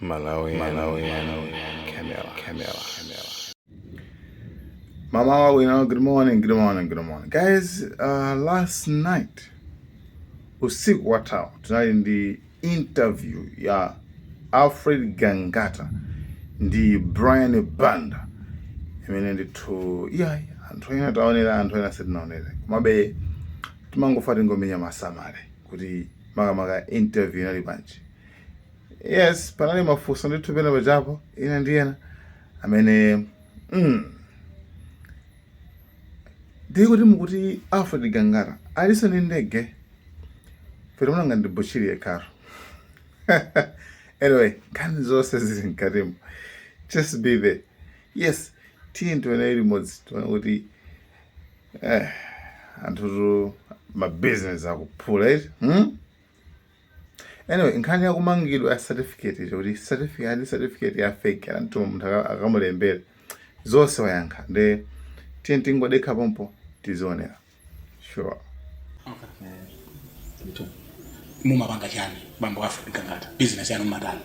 Malawi, Malawi, Camera, Camera, Camera. Mama, we know. Good morning, good morning, good morning, guys. Last night, usiku wathawu, tinali ndi interview ya Alfred Gangata ndi Brian Banda imene ndithu iyayi anthu ena taonera, anthu ena sitinaonere, komabe timangofa tingomenya ma summary kuti makamaka interview inali bwanji. Yes, panali mafunso ndithu pena pachapo ina ndi ena amene ndiri kuti mukuti Alfred Gangata aliso ndi ndege pere munanga ndi Bushiri yekhalo. Anyway, nkhani zonse zili mkatimo, just be there. Yes, tiye tione limodzi, tione kuti anthutu ma business akuphula iti, Anyway, nkhani yakumangidwa ya certificate, kuti certificate ali certificate ya fake, anatuma munthu akamulembere, zonse wayankha. Ndi tiye tingodekha pompo tizionera, sure. Okay. Ndithu. Mumapanga chani, bambo Alfred Gangata? Business yanu mmatani?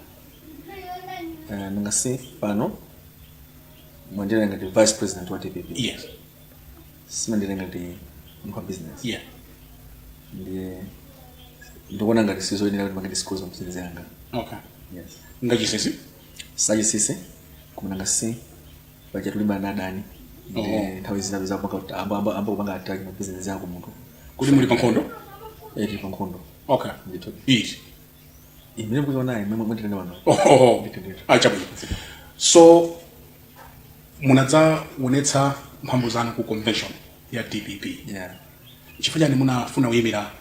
Nangasi pano mwandira ngati vice president wa DPP. Yes. Simandira ngati munthu wa business. Ndiye ndikuona ngati sizoyenera kuti mange disclose business yanga. Yes. Ngachisisi? Sachisisi, koma nangasi paja tulimbana na adani. Ndiye Oh. nthawi zina zapanga amba kupanga attack ma business yako munthu. Kuti muli pa nkhondo? Eh, tili pa nkhondo. Okay. Ndithu. Iti? Imene mukuionayi, imene mwanditenda pano. Oh. Ndithu, ndithu. Ah, chabwino. So munadzaonetsa mphamvu zanu ku convention ya DPP. Yeah. Chifukwa chani munafuna kuyimira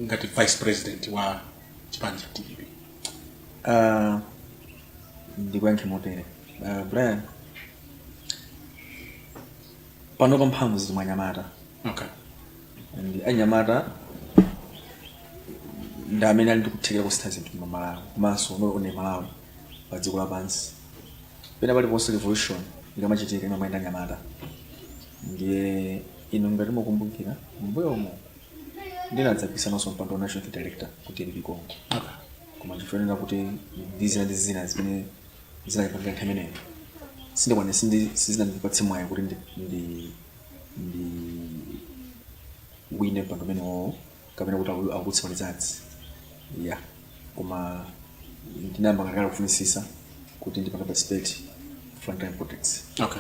ngati vice president wa chipani cha DPP? Ndikuyankhe motere, Brian, pano pa mphamvu zili mwa anyamata. Ndi anyamata ndi amene ali ndi kuthekera kusintha zinthu mu Malawi, komanso not only Malawi, pa dziko lapansi pena paliponse revolution ikamachitika imamayenda anyamata. Ndiye inu ngati mukumbukira, mbuyomo ndinadzapikhisananso mpando wa national youth director ku DPP Congo. Koma chifukwa kuti ndi zina ndi zina zimene zinapanga nthawi imeneyo, sindikwane sizinandipatse mwayi kuti ndi wine mpando umenewo kapena kuti akutse results, yeah. Koma ndinayamba kalekale kufunisisa kuti ndipange participate frontline politics. Yeah.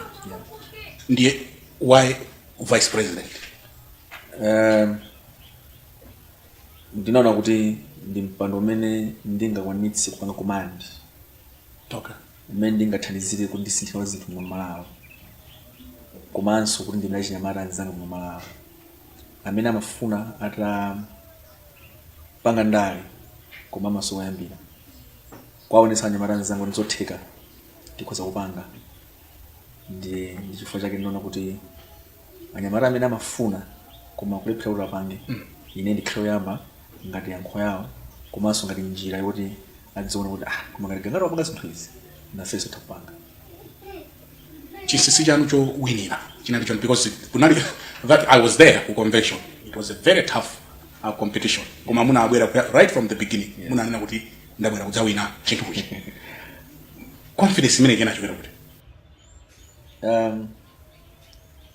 Ndiye why vice president? Ndinaona kuti ndi mpando umene ndingakwanitse kupanga command, umene ndingathandizire kuti ndisinthire zinthu mu Malawi, komanso kuti ndimene achinyamata anzanga mu Malawi amene amafuna atapanga ndale koma amasowa oyambira, kwaonetsa anyamata anzanga kuti zotheka, tikhoza kupanga. Ndi chifukwa chake ndinaona kuti anyamata amene amafuna koma kulephera kuti apange, ine ndikhale woyamba ngati yankho yawo, komanso ngati njira yoti adziona kuti, ah, koma ngati Gangata wapanga zinthu izi, nafenso titha kupanga. Chinsinsi chanu chowinira chinali choni? Because kunali that I was there ku convention, it was a very tough competition, koma munabwera right from the beginning munanena kuti ndabwera kudzawina chinthuchi. Confidence imene inachokera kuti?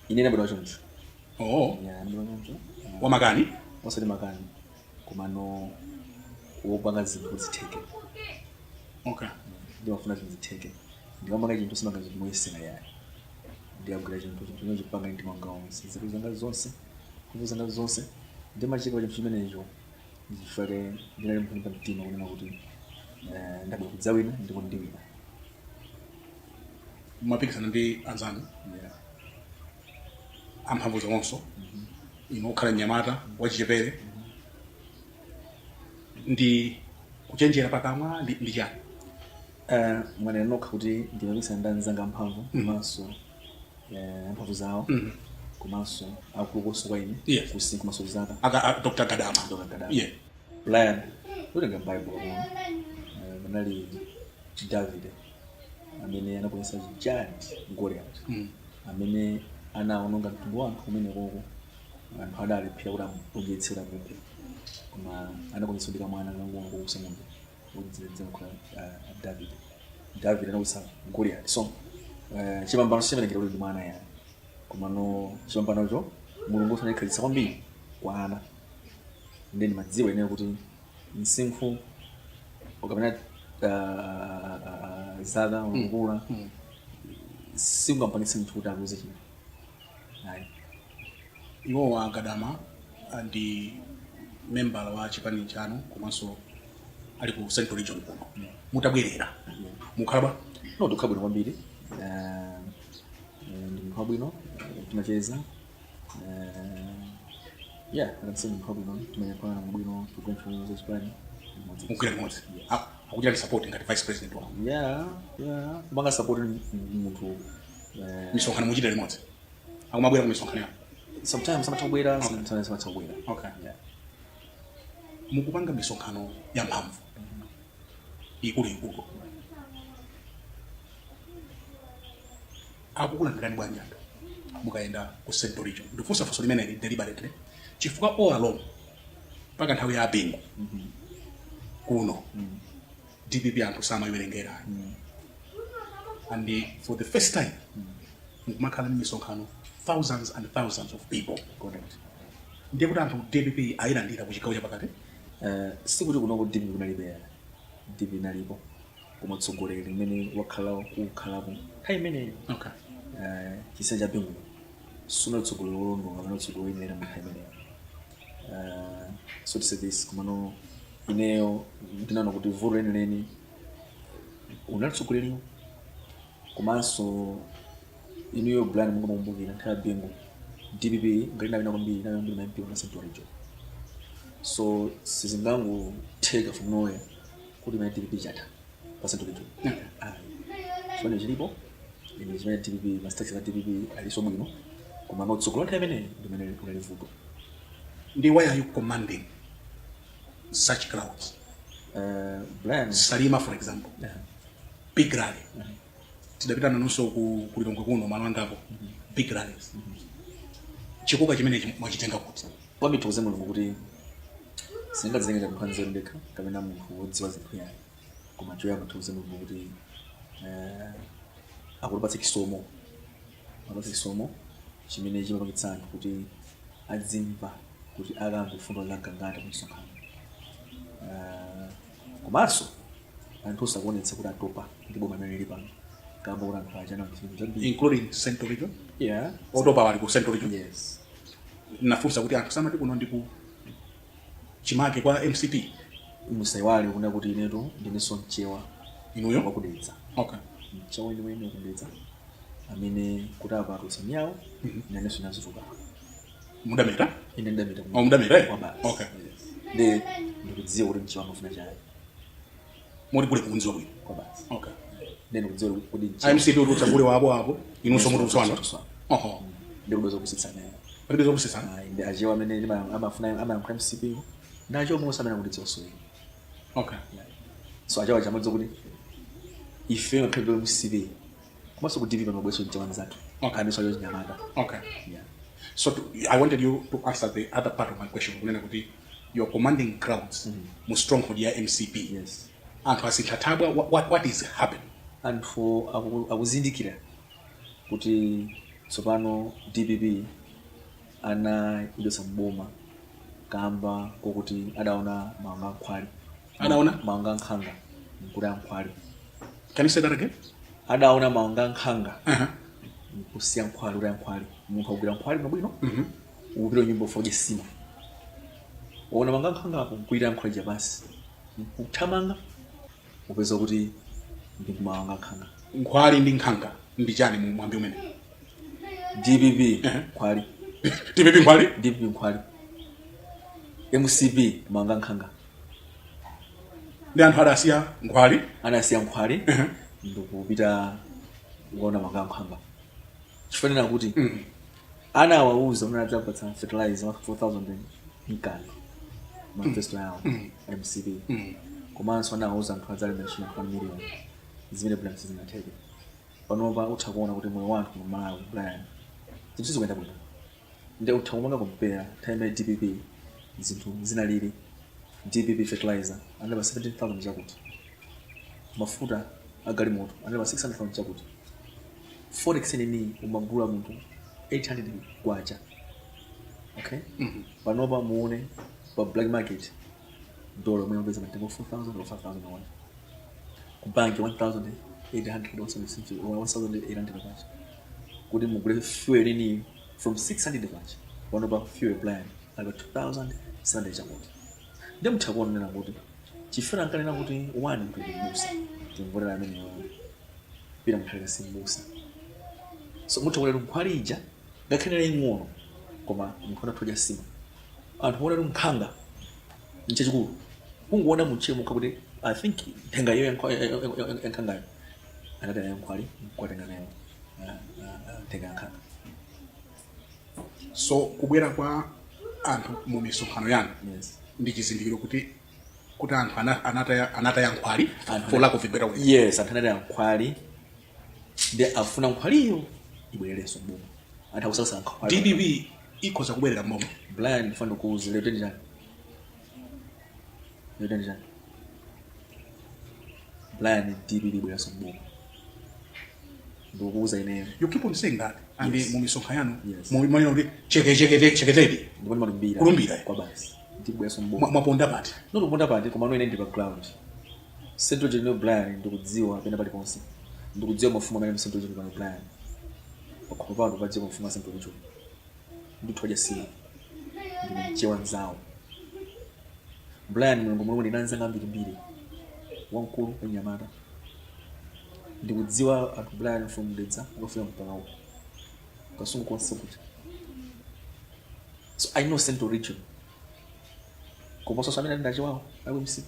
Ine ndabadwa choncho. Oh. Yeah, ndabadwa choncho. Wamakani? Osati makani, komano wopanga zinthu kuti zitheke. Ndimafuna zinthu zitheke. Ndikamapanga chinthu, simanga zinthu moyesera yayi. Ndikagwira chinthu, chinthu chimene chipanga mtima wanga wonse, nzeru zanga zonse, mphamvu zanga zonse, ndimachika pa chinthu chimenecho. Ndichifukwa ndinali munthu pa mtima kunena kuti ndabwera kudzawina ndipo ndiwina. Mumapikisana ndi anzanu amphamvu zawonso, inu okhala mnyamata wachichepere, ndi kuchenjera pakamwa ndi chani? Mwanena nokha kuti ndimapikisana ndi anzanga amphamvu, komanso amphamvu zawo, komanso akulukonso kwa ine kusinkhu komanso zaka. Dr. Gadama. Dr. Gadama. Yeah. Brian, utenga Bible pang'ono, panali Davide amene anagonjetsa giant Goliath, amene anaononga mtundu wa anthu kumene koko anthu adalephera kuti amugonjetse, kuti amuphe, koma anagonjetsa ndi kamwana kang'ono kokusa ng'ombe. Udzidzakhala David. David anawisa Goliath. So chipambano sichimenekera kuti ndi mwana yani, komano chipambanocho Mulungu sanayikhalitsa kwambiri kwa ana. Ndi ndimadziwa ineyo kuti msinkhu ukamena zaka ukukula, singampangitse munthu kuti aluze chinthu, ayi. Iwowa agadama ndi membala wa chipani chanu komanso ali ku Central Region kuno. Mutabwerera, mukhala bwa? No, ndikukhala bwino kwambiri. Ndi munthu wabwino, timacheza. Yeah, akatse munthu wabwino, timayankhulana bwino, tikugwira ntchito za chipani limodzi. Mugwira limodzi? Akuchita support ngati vice president wawo? Yeah, kupanga support munthu Misonkhano muchita limodzi? Akumabwera ku misonkhano yawo? Sometimes amatha kubwera, sometimes amatha kubwera. Okay. Yeah. Mukupanga misonkhano ya mphamvu ikuluikulu, akukulandirani bwanji anthu mukayenda ku Central Region? Ndifunsa funso limeneli deliberately chifukwa all along mpaka nthawi ya Bingu kuno DPP anthu samayiwerengera, and for the first time mukumakhala ndi misonkhano, thousands and thousands of people. Correct. Ndiye kuti anthu DPP ayilandira ku chigawo chapakati? Sikuti kunoko DPP kunalibe, DPP inalipo, koma utsogoleri mmene wakhala ukukhalapo nthawi imeneyo, chisena cha Bingu, suna utsogoleri wolondola kapena utsogoleri woyenera mu nthawi imeneyo. So to say this, komano ineyo ndinaona kuti vuto lenileni unali utsogoleriwo. Komanso inuyo Brian, munga mukumbukira nthawi ya Bingu, DPP ngati inawina kwambiri, inawina kwambiri ma MP kuna Central Region, so sizingangotheka from nowhere kuti imene DPP chatha pa Central Region. Ayi, chimene chilipo ine chimene DPP, ma structure a DPP aliso bwino, koma utsogoleri nthawi imeneyi ndimene unali vuto. Ndi why are you commanding such crowds? Brian. Salima, for example, big rally. Tidapita nanunso ku Lilongwe kuno malo angapo, big rallies. Chikoka chimenechi mwachitenga kuti? Kwambiri thokoze Mulungu kuti sindingadzitenge ngati munthu wanzeru ndekha kapena munthu wodziwa zinthu yayi, koma choyamba thokoze Mulungu kuti akutipatsa chisomo, akutipatsa chisomo chimene chimapangitsa anthu kuti adzimva kuti akamve fundo za Gangata kumsonkhano. Komanso anthu sakuonetsa kuti atopa ndi boma limene lili pano, kamba kuti anthu achana zinthu zambiri. Including Central Region? Yeah. Otopa ali ku Central Region? Yes. Nafunsa kuti anthu samati kuno ndi ku chimake kwa MCP? Musaiwale kuna kuti inetu ndinenso Mchewa. Inuyo? Wakudetsa. Mchewa weniweni wakudetsa, amene kuti apatutsa miyawo, inenso inazituka. Mudameta? Ine ndameta. Oh, mudameta, eh? Kwa basi. Okay. Yes. Ndi ndikudziwa kuti Mchewa amafuna chani. Moti kule kukunziwa bwino? Kwa basi. Okay. Ndi ndikudziwa kuti Mchewa MCP ututsa gule wapo apo, inunso mututsa wanu. Mututsa. Oho. Ndikudoza kusitsana. Palibe zokusitsana? Ayi, ndi Achewa amene amafuna amayankhula MCP, ndi Achewa omwe amene akutidziwa ine. So Achewa chamadza kuti ife ngakhale MCP komanso ku DPP pamabweso Mchewa nzathu amene so acho chinyamata. Okay. So I wanted you to answer the other part of my question, kunena kuti you're commanding crowds mu stronghold ya MCP. Yes. Anthu asintha thabwa? What is happening? Anthu akuzindikira kuti tsopano DPP anaidotsa mboma kamba kokuti adaona mawanga nkhwali. Adaona? Mawanga nkhanga nkuti ankhwali. Can you say that again? Adaona mawanga nkhanga nkusiya nkhwali kuti ankhwali. Munthu akugwira nkhwali bwinobwino, ukupita nyumba ufodye sima, waona mawanga nkhanga apo, nkuita nkhwali japasi, nkuthamanga, upeza kuti ndi mawanga nkhanga. Nkhwali ndi nkhanga ndi chani mu mwambi umene? DPP nkhwali. DPP nkhwali? DPP nkhwali, MCP mawanga nkhanga. Ndi anthu adasiya nkhwali? Anasiya nkhwali ndikupita kuona mawanga nkhanga, chifanira kuti anawauza kuti adzapatsa fertilizer wa 4000 mkanthu, manifesto yawo MCP. Komanso anawauza anthu adzalemba ntchito 1 million, zimene Brian sizinatheke. Panopa utha kuona kuti moyo wa anthu mu Malawi, Brian, zinthu sizikuyenda bwino. Ndi utha kumanga compare nthawi imene DPP zinthu zinalili. DPP fertilizer anali pa 17,000 chakuti, mafuta agalimoto anali pa 600,000 chakuti, forex nini umagula munthu 800 kwacha, okay? Panopa muone pa black market, dola omwe mapeza matengo 4000 or 5000 kwacha, ku banki 1800, 1800 kwacha kuti mugule fuel nini from 600 kwacha. Panopa fuel plan ali pa 2700 chakuti. Ndi mutha kuonera kuti chifukwa ankanena kuti one mtu mbusa timvotera ameneyo, Peter Mutharika si mbusa. So mutha kuonera nkhwali ija ngakhale ing'ono, koma munthu anathodya sima, anthu kuona kuti nkhanga nchachikulu, kungoona mutchire mukha kuti I think nthenga iyo yankhangayo anati nayo nkhwali nkukatenga nayo nthenga ya nkhanga. So kubwera kwa anthu mu misonkhano yanu ndi chizindikiro kuti anthu anataya nkhwali, for lack of a better word. Yes, anthu anataya nkhwali, ndi afuna nkhwaliyo ibwererenso mboma. Anthu akusakasa nkhwali. DPP ikhoza kubwerera mboma? Brian, ndifuna ndikuuze, lero 20 chani? Lero 20 chani, Brian? DPP ibwererenso mboma, ndikukuuza ineyo. You keep on saying that and mu misonkhano yanu Yes. mumanena kuti cheke cheke cheketedi. Ndipo ndimalumbira. Kulumbira, eh? Kwa basi, ndibwererenso mboma. Mwaponda pati? Nokuponda pati, koma ine ndi pa ground, Central Region, Brian, ndikudziwa pena paliponse. Ndikudziwa mafumu amene mu Central Region pano, Brian. Pakhomo pano padziwa mafumu a Central Region. Ndithu sima ndine mchewa nzawo, Brian. Mulungu, Mulungu, ndinanzanga ambirimbiri, wamkulu, wanyamata. Ndikudziwa anthu, Brian, from Dedza ukafika mpaka uko Kasungu konse kuti. So I know Central Region, komanso amene ali ndachiwawo ali MC.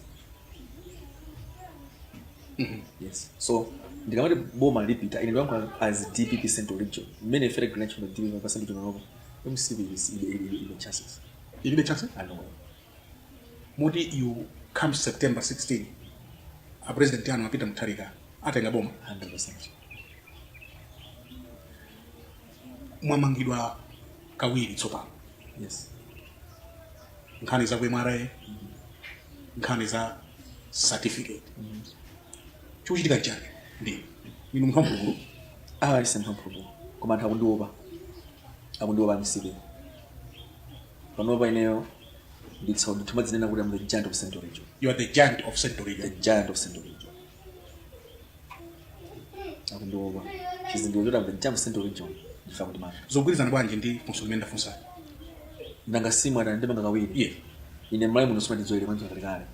Yes, so ndikamati boma lipita, ine ndikuyankhula as DPP Central Region, mmene ife tagwira ntchito DPP pa Central Region panopo, MCP is ilibe chances. Ilibe chance? I know. Muti you come September 16, a president anu a Peter Mutharika atenga boma? 100%. Mwamangidwa kawiri tsopano. Yes. Nkhani za ku MRA, nkhani za certificate. Chikuchitika nchani? Ndi inu munthu wamphulupulu? Ah, ise mphulupulu, koma anthu akundiopa, akundiopa MCP. Panopa ineyo nditsa ndithumadzinena kuti I'm the giant of Central Region. You are the giant of Central The Region. Giant of Central Region. Akundiopa. Chizindikiro choti I'm the giant of Central Region ndifa kuti manga. Zogwirizana bwanji ndi funso limene ndafunsa? Nanga simu atandimanga kawiri? Yeah. Ine mlayi muno simandizoyere kwanza kalekale,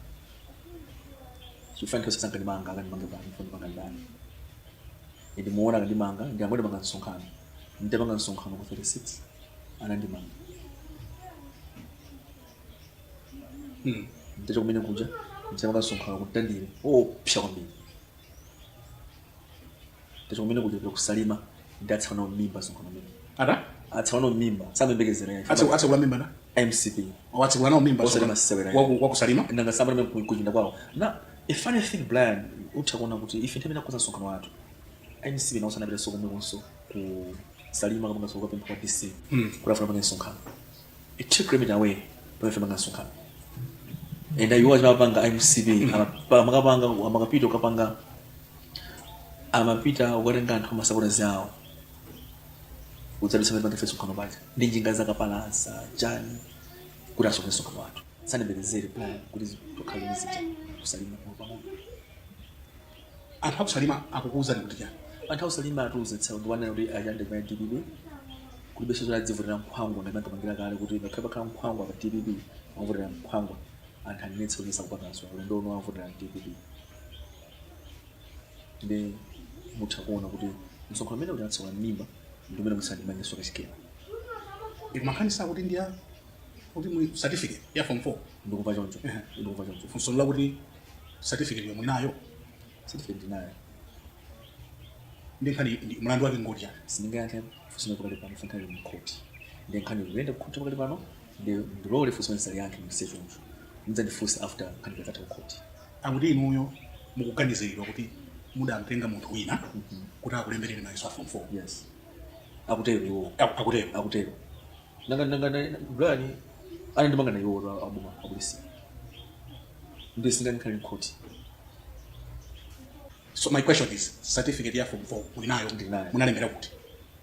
chifukwa nthawi sankandimanga, akandimange pano ndimanga ndani? Ndimuona akandimanga, ndiyangondimanga msonkhano, nditapanga msonkhano ku 36 anandimanga. Nditacho kumene kuja nditapanga msonkhano kutandire opsa kwambiri, ndacho kumene kuja ku Salima, ndatsala mimba msonkhano umene. Ata Atsala nawo mimba, samembekezera ya. Atsekula mimba na MCP. Watsekula nawo mimba? Osati masewera. Wakusalima? Nanga samba kuchinda kwawo. Na a funny thing, Brian, utha kuona kuti ife nthawi inakuza msonkhano wathu, MCP nawo sanapita komwekonso ku Salima kapanga soko kapempha kwa DC kuti afuna pange msonkhano a 2 kilometer away pamene panga msonkhano. And iwo achimapanga MCP amakapanga, amakapita ukapanga, amapita ukatenga anthu amasupporters awo udzadutsa pamene pange msonkhano paja ndi njinga zakapalasa chani kuti asonkhane msonkhano wathu. Sanambekezere plan kuti zitokhala zija kusalima pang'ono. Anthu akusalima akukuwuzani kuti chani? Anthu akusalima atiuza ndiwanena kuti achande pa DPP kulibenso zoti adzivotera nkhwangwa ngati ankapangira kale, kuti ngakhale pakhala nkhwangwa pa DPP amavotera nkhwangwa. Anthu anenetsa kuti sakupanganso, ulendo uno amavotera DPP. Ndi mutha kuona kuti msonkhano umene kuti atsola mimba ndi umene musandimangenso kachikena. Makhani sakuti ndiya kuti muli certificate ya form 4. Ndikumva choncho, ndikumva choncho. Funso lakuti certificate yomwe nayo? Certificate ndinayo. Ndi nkhani ndi mlandu wake ngoti chani? Sindingayankhe funso pakali pano, funkhani mkhoti. Ndi nkhani kuyenda kukhoti pakali pano, ndi ndilole funso ndisaliyankhe, ndisiye choncho, mudzandifunse after nkhani ikatha kukhoti. Akuti inuyo mukuganiziridwa kuti mudamtenga munthu wina kuti akulembereni mayeso a form 4. Yes, akutero iwo. Akutero? Akutero. Nanga Brian, anandimanga na iwo aboma apolisi. Ndiye singakhale mkhoti. So my question is, certificate ya form 4 mulinayo? Ndinayo. Munalembera kuti?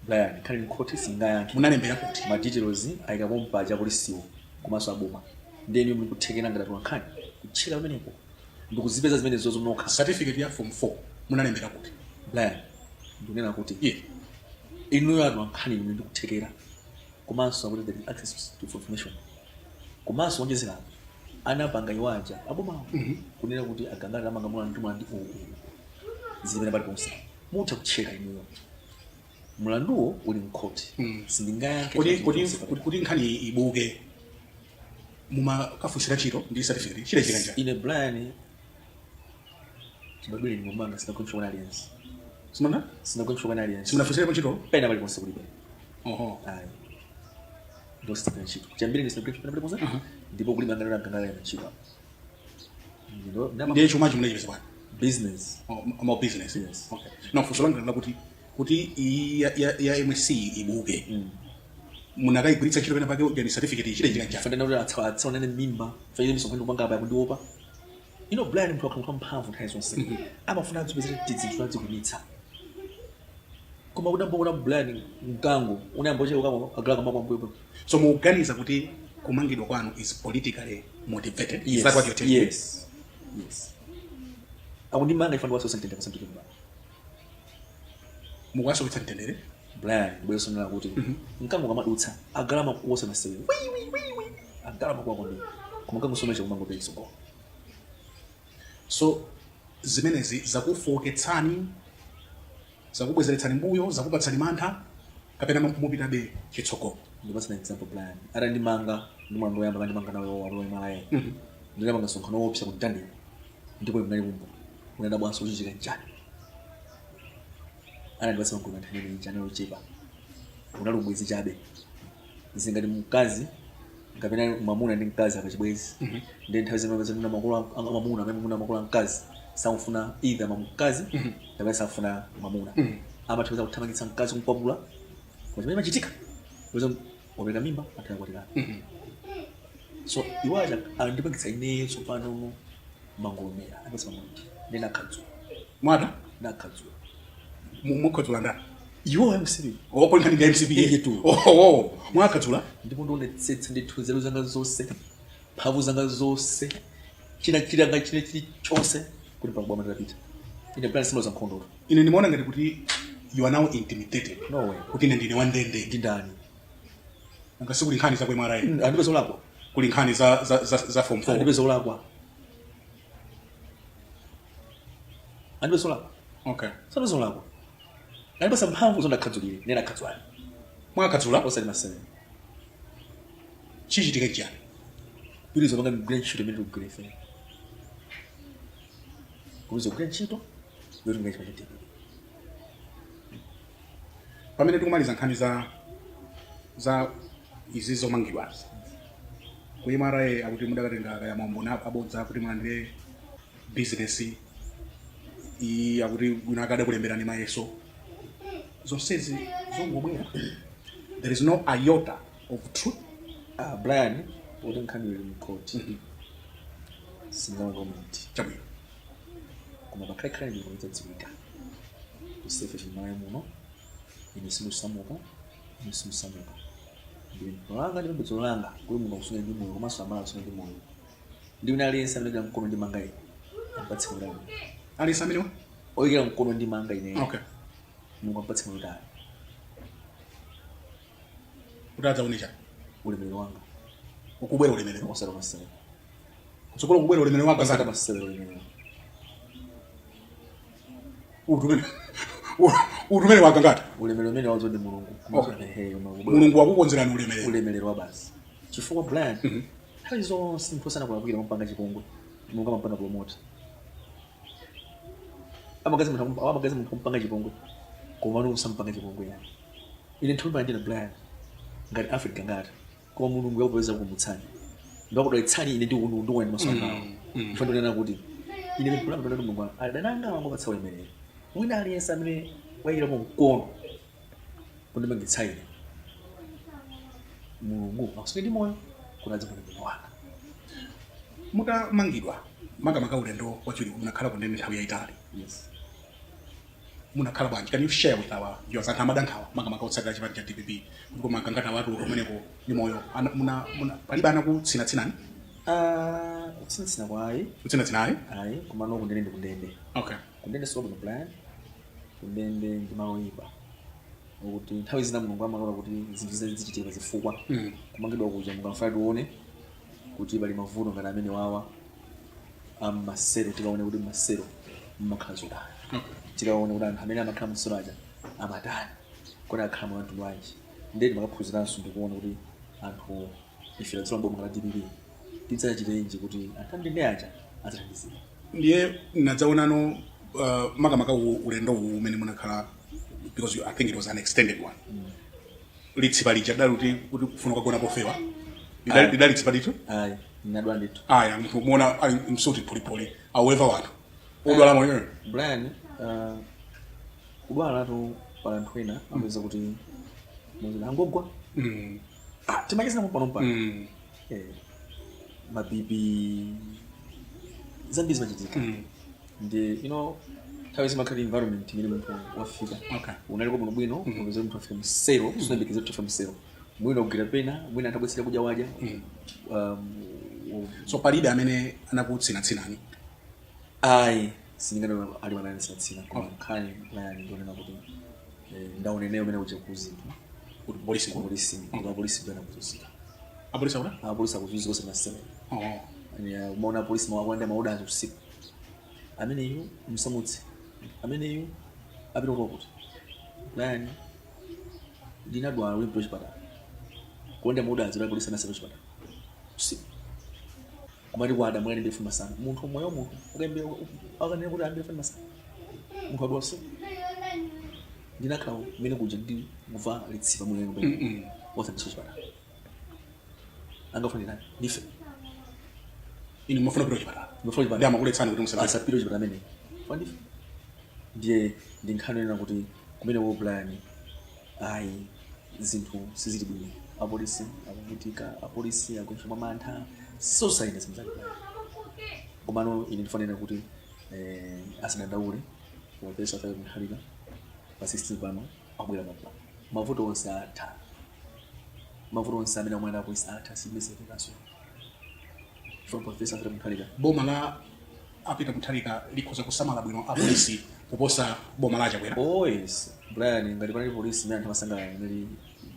Brian, nkhani mkhoti singayankhe. Munalembera kuti? Ma details ayikapo mpaja polisiwo komanso aboma. Ndeni muli kuthekera ngati nkhani kutchera pamenepo ndikuzipeza zimene zozo nokha. Certificate ya form 4 munalembera kuti? Brian, ndikunena kuti inuyo atu ankhani inu ndikuthekera, komanso akuti there is access to information, komanso onjezerapo anapanga iwaja abomawo kunena kuti agangata amanga mulandu mulandu uwu uwu zimene paliponse mutha kutcheka inuyo, mulanduwo uli mkhoti, sindingayankhe. Kuti nkhani ibuke mumakafunsira ntchito ndi certificate, chidachitika njani? Ine Brian, chibadwire ni mumanga, sinagonchoka aliyense. Simona. Sinagonchoka aliyense. Simunafunsire ntchito? Pena paliponse kulibe. Oho. Ayi, ndositagwira ntchito chambiri, ndisitagwira ntchito pena paliponse, ndipo kulibe anganena agangala ntchito. Ndiye chumachi munachipeza bwanji? Business. Oh, mo business? Yes. Okay. No, funso langa lakuti kuti iyi ya MSC ibuke, munakayigwiritsa ntchito pena pake ujani certificate, chidachitika njani? Fanana kuti atsaonane mimba fanire misonkhano kupanga apa yakundiopa ino. Brian, munthu akhala mphamvu nthawi zonse amafuna adzipezere tidzinthu adzikunitsa, koma kudamboona Brian, mkango unayamba ucheukamo agala kamapambuyo. So mukuganiza kuti kumangidwa kwanu is politically motivated? Is that what you're telling me? Yes, akundimanga ifana wasose mtendere pasantike. Mukuwasowetsa mtendere? Brian, bwesonera kuti mkango kamadutsa agala makuwosa masewero, agala makuwa kwambiri, koma mkango somecha kumango peisoko. So zimenezi zakufowoketsani, zakubwezeretsani mbuyo, zakupatsani mantha, kapena mupitabe chitsogolo? Ndipasana example, Brian, atandimanga ndi mulandu woyamba kandimanga nawo walowe ndinapanga msonkhano woopsa ku Mtandire, ndipo munali kumbo munadabwanso kuchitika nchani. Anandipatsa magulu anthu amene chani ochepa, unali ubwezi chabe, zingati mkazi kapena mwamuna ndi mkazi apachibwezi. Ndi nthawi zimene zimene makolo mwamuna amene mwamuna makolo a mkazi samufuna either mkazi kapena samufuna mwamuna, amathandiza kuthamangitsa mkazi, kumkwapula. Koma chimene machitika kuza wapereka mimba, atayakwatirana. So iwaja andipangitsa ineyo tsopano mangolomera andipatsa mangolomera, ndi nakhadzula. Mwata? Nakhadzula. Mukhadzula ndani? Iwo MCP. Oko nkhani ndi MCP? Iye tu. Oho, mwakadzula. Ndipo ndionetsetsa ndithu nzeru zanga zonse, mphamvu zanga zonse, china chilanga chine chilichonse kuti pakubwama nditapita ine plan simo za nkhondo. Ine ndimaona ngati kuti you are now intimidated. No way. Kuti ine ndine wandende. Ndi ndani? Ngasi kuli nkhani za ku MRA. Andipeza olakwa. Kuli nkhani za form 4. Andipeza olakwa, andipeza olakwa. Sandipeza olakwa, andipasa mphamvu zondakhadzulire, ine nakhadzulani. Mwakadzula. Osati masewera. Chichitika chiyani? Pilizo panga mgwira ntchito imene tikugwira ife, kulizo kugwira ntchito yoti ngachipachitike. Pamene tikumaliza nkhani za izi zomangidwazi, ku MRA akuti mudakatenga kaya maumboni abodza kuti mulandire business iyi, akuti wina akada kulemberani mayeso, zonsezi zongobwera, there is no iota of truth? Ah, Brian, kuti nkhani ili mkhoti singama comment. Chabwino. Koma pakhalekhala ndilo lidzadziwika kusefe chimalawi muno. Ine sindisamuka, ine sindisamuka. Ndine mpano langa ndi pembedzo langa kuti munthu akusunga ndi moyo, komanso amala akusunga ndi moyo, ndi wina aliyense amene mkono ndi manga ine ampatse moyo. Aliyense amenewa? Oyikira mkono ndi manga ine. Mulungu ampatse moyo tali. Kuti adzaone chani? Ulemerero wanga. Ukubwera ulemerero? Osati masewero. Kutsogolo kubwera ulemerero wanga? Osati Ngati masewero, ulemerero. Utumene wagangata. Ulemerero umene wazo ndi Mulungu. Ehe, umabwera. Mulungu wakukonzerani ulemerero. Ulemerero wa basi, chifukwa Brian, nthawi zonse munthu osana kulakwira amapanga chipongwe, Mulungu amapanga promote. Amagazi munthu akumpanga chipongwe, koma ano usampanga chipongwe yani. Ine nthawi pano ndine Brian ngati Africa ngati, koma Mulungu yakupeza kumutsani ndakudalitsani ine ndikuona ndi maso angawo. Ife ndinena kuti ine pemphero langa ndinati Mulungu adananga wangopatsa ulemerero wina aliyense amene wayikirapo mkono kundimangitsa ine, Mulungu akusunge ndi moyo kuti adze ulemerero wanga. Mutamangidwa Makamaka ulendo wachiwiri, munakhala kundende nthawi yayitali. Yes. Munakhala bwanji? Can you share with our viewers? Anthu amada nkhawa, makamaka otsatira chipani cha DPP, kuti koma Gangata watuluka kumeneko ndi moyo. Palibe anakutsinatsinani? Ah, kutsinatsina kwayi. Kutsinatsinayi? Ayi, komano kundende ndi kundende. Kundende sikobwino, Brian. Kundende ndi malo oyipa, kuti nthawi zina Mulungu amalola kuti zinthu zina zichitika zifukwa kumangidwa kuja mukamfuna tione kuti pali mavuto ngati amene wawa ammasero, tikaone kuti mmasero mmakhala zotani, tikaone kuti anthu amene amakhala mmasero aja amatani, kodi akhala mwa mtundu wanji. Ndiye timakaphunziranso ndikuona kuti anthu ife tadzola boma la DPP tidzachitenji kuti anthu amndende aja adzathandizika. Ndiye nadzaonano makamaka ulendo uwu umene munakhala, because I think it was an extended one, litsipa lija lidali kuti kufuna kugona pofewa? Ayi. Lidali litsipa litu? Ayi, ndinadwala ndithu. Aya, munthu muona ali msuti phulipuli, aweva wanthu odwala moyo. Brian, kudwalatu pala anthu ena amapeza kuti muzina angogwa. Ah, timachezana pano pano. Ma BP, zambiri zimachitika. Ndi nthawi zimakhala environment imene munthu wafika. Unaliko bwino bwino, upeza munthu afika msero, sunayembekeze kuti afika msero. Mwina ugwira pena, mwina anthu kudya wadya. So palibe amene anakutsinatsinani? Ayi, sindingati ali mananitsinatsina, koma nkhani, Brian, ndionena kuti ndaoneneyo umene kuja kuzinthu Kuti polisi? Polisi, ndipo apolisi kuyana kuzunzika. Apolisi akuti? Apolisi akuzunzika osati masewera. Oh. Umaona apolisi mawakulanda ma orders usiku, ameneyu msamutse, ameneyu apita kuti. Brian, ndinadwala uli mpito chipatala, kulanda ma orders kuti apolisi anasema chipatala usiku, kumati kwada mwani mbefu masana. Munthu moyo, munthu ukembe akanena kuti ambefu masana, munthu adwala usiku. Ndinakhala kumene kuja ndi kuva litsipa mulendo wasandiswa chipatala, angafanirani ndife. Inu mumafuna kupita kuchipatala? Ndimafuna Ndi chipatala. Amakuletsani kuti musapite? Asapite kuchipatala amene fandife. Ndiye ndi nkhani yonena kuti kumene ko, Brian, ayi, zinthu sizili bwino. Apolisi akuvutika, apolisi akuchita mwa mantha, sosayenda zinthu zake, Brian. Komano ine ndifanira kuti asadandaule, popeza afika kunkhalika pa 16 pano abwera papa, mavuto onse atha, mavuto onse amene amwena apolisi atha, simesekaso profesa afika kunkhalika. Boma la a Peter Mutharika likhoza kusamala bwino apolisi kuposa boma la Chakwera? Oh yes, Brian, ngati panali polisi imene anthu amasangalala inali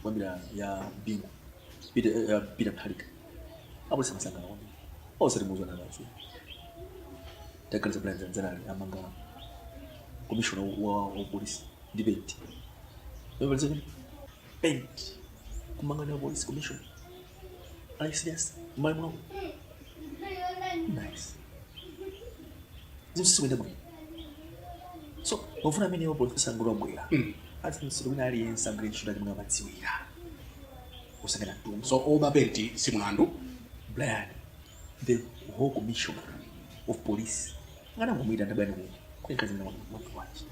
kwambira ya Bingu, Peter, Peter Mutharika. Apolisi amasangalala kwambiri, osati muzona kazi. Taganiza, Brian, zanzanali amanga commissioner wa polisi ndi penti. Penti kumanga ndi police commissioner? Are you serious? Mali muno nice, zinthu sizikuyenda bwino. So mavuto amenewo, profesa ngolo abwera, atsimsiro wina aliyense agwire ntchito yake momwe amadziwira, kusangana mtundu. So oba penti si mulandu? Brian, the whole commissioner of police nganangomwita ndabwani ku kwenkazi mna wanji.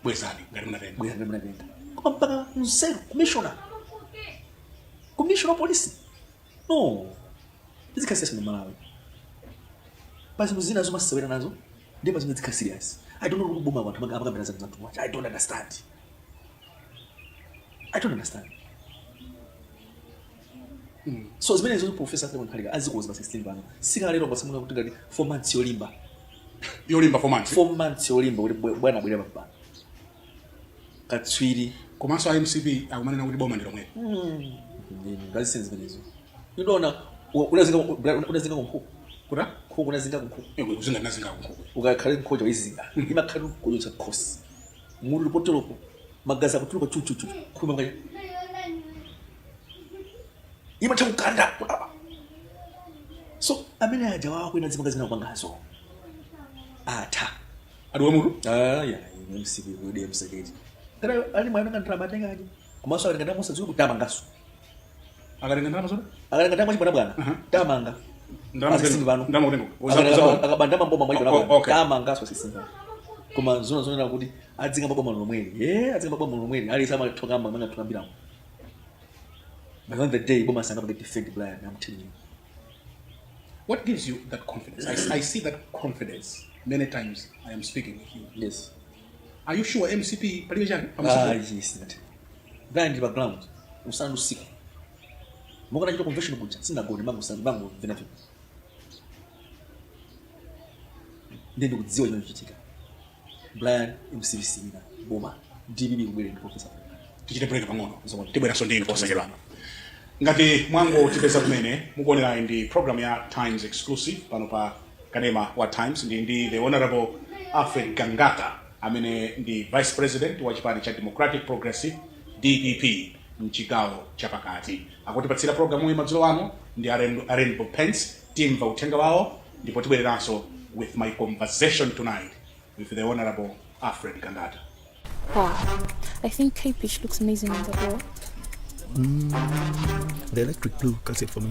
Bwezani ngati munatenga. Bwera ngati munatenga, koma mpaka mseru commissioner of police? No, tizikhala serious mu Malawi pa zinthu zina zomasewera nazo, ndi pa zinthu zikhala serious. I don't know kuti boma anthu amakambira zinthu za much. I don't understand, I don't understand. So zimene zo professor Arthur Mutharika azikuza pa 16 pano, sikalero pasamuna kuti ngati 4 months yolimba. Yolimba 4 months? 4 months yolimba kuti bwana abwera pano katswiri. Komanso a MCP akumanena kuti boma ndi lomwelo. Ngazisenzi zimenezo. Udona unazinga, unazinga kunkhuku? Kuta? Nkhuku, unazinga kunkhuku? Kuzinga nazinga kunkhuku. Ukakhale nkhocha uyizinga, imakhala kuchotsa khosi, mutu lipoteropo, magazi akutuluka chuchuchu, nkhuku imakacha imatha kukanda apa. So amene aja wakwena zimanga zina kupangazo atha. Adiwe mutu. Aya, MCP kudi MCK kana ali mwana ngandira matengaji, komanso akatenga ndalama musadziwe kuti tamangaso. Akatenga ndalama zote? Akatenga ndalama chibwana bwana, tamanga. Ndalama? Asisini pano. Ndalama kutenga? Akabanda maboma mwa Oh, okay. tamangaso asisini pano. Koma zona zonena kuti adzinga maboma lomweli, ye adzinga maboma lomweli ali sama thokamba manga thokambiramo. But on the day boma sanga pake defend, Brian, I'm telling you. What gives you that confidence? I see that confidence many times I am speaking with you. Yes. Are you sure MCP palibe chani? Ah, yes, ndati Brian, ndili pa ground usana ndi usiku. Monga nachita convention kuja, sindinagone, mango mango vena vena. Ndiye ndikudziwa chimene chichitika, Brian. MCP siwina boma, DPP kubwera ndi Professor. Tichite break pang'ono. Zomwe. Tibweranso ndinu posachedwapa. Ngati mwangotipeza kumene, mukuonerayi ndi program ya Times Exclusive pano pa kanema wa Times. Ndi the Honorable Alfred Gangata, amene ndi vice president wa chipani cha Democratic Progressive, DPP, mchigawo chapakati, akutipatsira programu iyi madzulo ano ndi a Rainbow Paints. Timva uthenga wawo ndipo tibwereranso with my conversation tonight with the Honorable Alfred Gangata. Wow. I think Cape Beach looks amazing on the wall. The electric blue cuts it for me.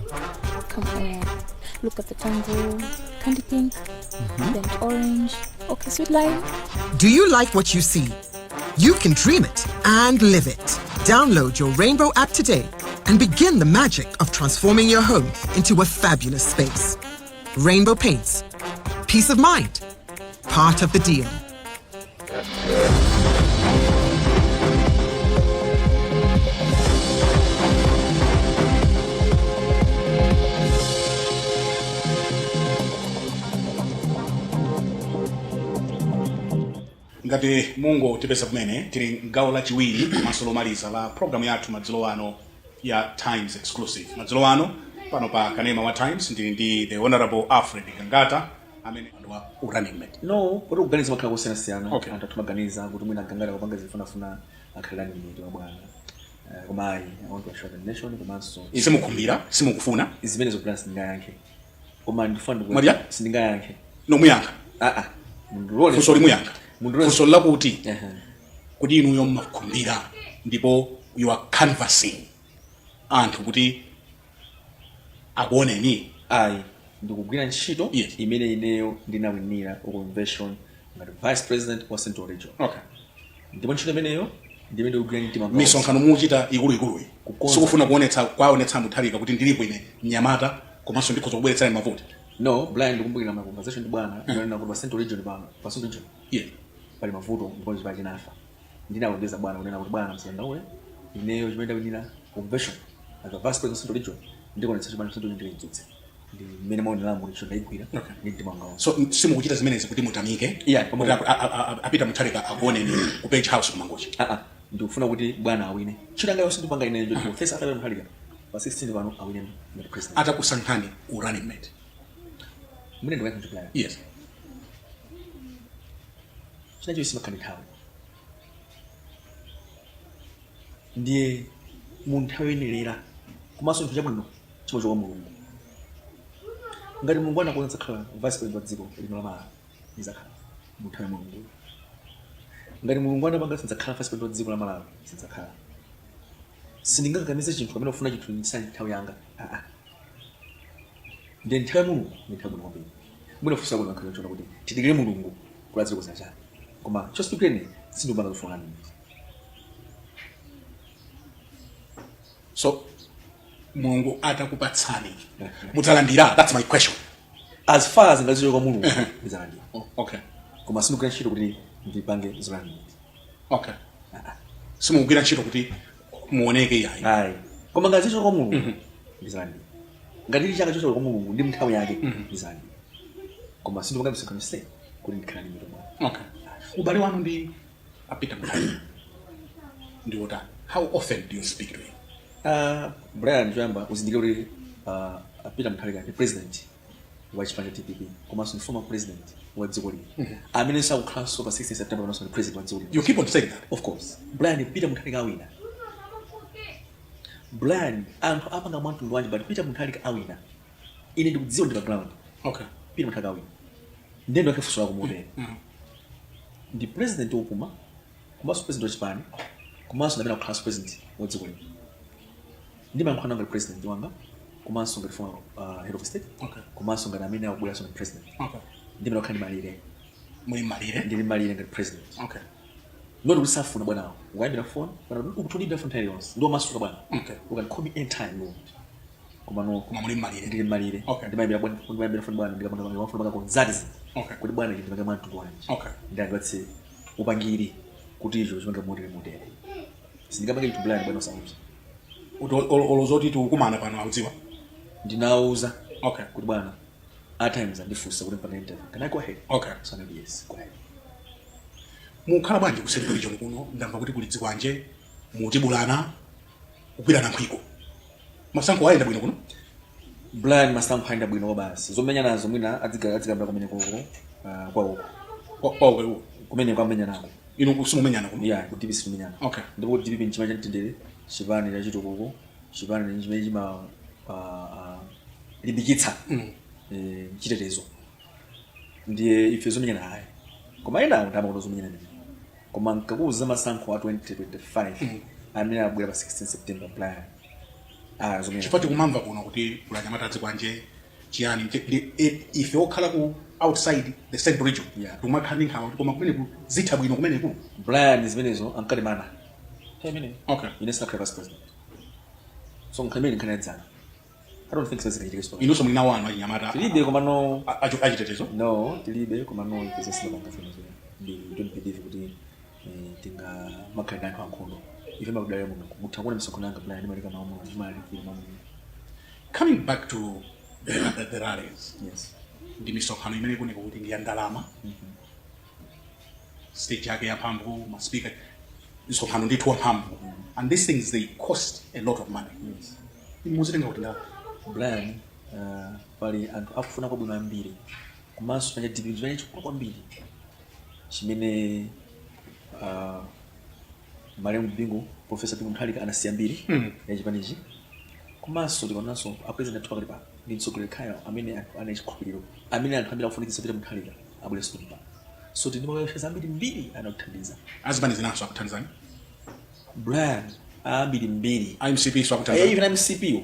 Come on. Look at the tango, candy pink, burnt orange, okay, sweet lime. Do you like what you see? You can dream it and live it. Download your Rainbow app today and begin the magic of transforming your home into a fabulous space. Rainbow Paints. Peace of mind. Part of the deal. Ngati mungotipeza kumene, tili mgawo lachiwiri komanso lomaliza la programu yathu madzulo ano ya Times Exclusive. Madzulo ano pano pa kanema wa Times ndili ndi the Honorable Alfred Gangata, amene ndi wa running mate. No, poti kuganiza makhala kosiyanasiyana. Okay. Anthu athu maganiza kuti mwina Gangata kupanga zifunafuna akhalira mneneri wa bwana. Koma ayi, I want to assure the nation komanso Simukhumbira, simukufuna? Zimene zokula sindingayankhe, koma ndifuna Mwadiya? Sindingayankhe. Nomuyankha. Ah ah, mundilole. Funso limuyankha. Mundilole. Funso lakuti kuti inuyo mmakhumbira ndipo you are canvassing anthu kuti akuoneni? Ayi, ndikugwira ntchito imene ineyo ndinawinira convention ngati vice president wa Central Region. Ndipo ntchito imeneyo ndimene ndikugwira mtima wanga wonse. Misonkhano muchita ikuluikuluyi Kukonza. sikufuna kuonetsa, kwaonetsa Mutharika kuti ndilipo ine mnyamata komanso ndikhoza kubweretsani mavoti? No, Brian, ndikumbukira ma conversation ndi bwana, ndinanena kuti pa Central Region pano, pa Central Region pali mavuto ndipo chipani chinafa. Ndinalonjeza bwana kunena kuti, "Bwana, msadandaule, ineyo chimene ndawinira convention as a vice president wa Central Region, ndikuonetsa chipani Central Region ndikuidzutse." Ndi mmene maoneramu kuti ntchito ndayigwira ndi mtima wanga wonse. So simukuchita zimenezi kuti mutamike kuti apita Mutharika akuoneni ku Page House kumangochi? Ah ah, ndikufuna kuti bwana awine. Ntchito yanga yonse ndipanga ineyo njoti Professor Arthur Mutharika pa 16 pano awine ngati president. Atakusankhani u running mate? Mwine ndikuyankha ntchito. Yes. China chonse chimakhala nthawi, ndiye mu nthawi yoyenerera, komanso chinthu chabwino chimachoka Mulungu. Ngati Mulungu anakonza zakhala vice president wa dziko lino la Malawi, ndizakhala mu nthawi ya Mulungu. Ngati Mulungu anapanga sindzakhala vice president wa dziko la Malawi, sindzakhala. Sindingakakamize chinthu kapena kufuna chinthu ndisali nthawi yanga. Aa, ndiye nthawi ya Mulungu ndi nthawi bwino kwambiri. Mwina funso bwino nkhani chona kuti tidikire Mulungu kuti adziko chani, koma chosipikireni sindikupanga zofuna nini. So Mulungu atakupatsani, mudzalandira? That's my question. As far as ngazicho kwa Mulungu, ndidzalandira. Koma sindikugwira ntchito kuti ndipange zolandira. Okay, simukugwira ntchito kuti muoneke, iyayi? Ayi, koma ngazicho kwa Mulungu, ndidzalandira. Ngati chili chaka chochoka kwa Mulungu ndi nthawi yake, ndidzalandira, koma sindikupanga misonkhano se kuti ndikhala ndi mitu mwa. Okay, ubale wanu ndi a Peter Mutharika ndi wotani? How often do you speak to him? Brian, choyamba uzindikire kuti Peter Mutharika ndi president wa chipani cha DPP komanso ndi former president wa dziko lino, amene sakukhalanso pa 16 September panonso ndi president wa dziko lino. You keep on saying that. Of course, Brian. Peter Mutharika awina. Brian, anthu apanga mwamtundu wanji, but Peter Mutharika awina. Ine ndikudziwa, ndi pa ground. Peter Mutharika awina. Ndendo yake funso lako motere: ndi president wopuma komanso president wa chipani komanso ndamene akukhalanso president wa dziko lino. Ndimayankhula ngati president wanga komanso ngati former head of state komanso ngati amene akubweranso ngati president. Ndimene kukhala ndi malire. Muli malire? Ndili malire ngati president. Not kuti safuna bwanawo. Ukayambira phone, bwana, ukutulidwa phone nthawi iliyonse, ndi wamasuka bwana. You can call me anytime you want. Komano Koma muli mmalire. Ndili mmalire. Ndimayambira bwana, ndimayambira foni bwana, ndikapanga ndimafuna panga konzati. Kuti bwana, ichi ndipange mwa mtundu wanji? Ndi andipatse upangiri kuti icho chipange motere motere. Sindingapange chinthu, Brian, bwana osauza. Kuti olozoti tikukumana pano akudziwa? Ndinawuza kuti bwana, at times andifunsa kuti mpanga interview, can I go ahead? So anati, "Yes, go ahead." Mukhala bwanji ku Central Region kuno? Ndamva kuti kuli dzikwanje, mutibulana, kugwirana nkhwiko. Masankho ayenda bwino kuno? Brian, masankho ayenda bwino basi. Zomenya nazo mwina adzigambira kumene koko, kwawoko. Kwawo? Kumene kwamenya nako. Inu simumenyana kuno? Yeah, ku DPP simumenyana. Ndipo ku DPP nchipani cha mtendere, chipani cha chitukuko, chipani chimene chima limbikitsa chitetezo. Ndiye ife zomenyana ayi, koma ena anthu amakonda zomenyana menyana. Koma nkakuza masankho a 2025 amene abwera pa 16 September, Brian, zomenyana. Chifukwa tikumamva kuno kuti kuli anyamata adzikwanje chiyani. Ife okhala ku outside the Central Region tikumakhala ndi nkhawa kuti koma kumeneku zitha bwino kumeneku? Brian, zimenezo ankalimana nthawi imeneyo. Ine sinakhale vice president, so nkhani imene nkhani yadzana. I don't think zingachitike. Inunso muli nawo anu achinyamata? Tilibe, komano Achitetezo? No, tilibe, komano ife simapanga zimenezo. Ndi don't believe kuti tinga makhale ndi anthu ankhondo. Ife makudalira Mulungu. Mutha kuona misonkhano yanga, Brian, ndimalika mawu Mulungu, ndimalalikira mawu Mulungu. Coming back to the rallies, Yes. ndi misonkhano imene ikuoneka kuti ndi ya ndalama, stage yake yamphamvu, ma speaker, misonkhano ndithu wamphamvu, and these things, they cost a lot of money. Muzitenga kuti ndalama? Brian, pali anthu akufuna kwabwino ambiri, komanso panja DPP chimene chikulu kwambiri chimene malemu Bingu, Professor Bingu Mutharika, anasiya mbiri ya chipanichi. Komanso tikaonanso a president athu pakati pano ndi mtsogoleri khayo amene anthu ana chikhulupiriro, amene anthu ambiri akufunikitsa Peter Mutharika abwerenso pano. So tili ndi ambiri mbiri anakuthandiza. Azipani zinanso akuthandizani? Brian, ambiri mbiri. MCP so akuthandizani? Even MCP yo.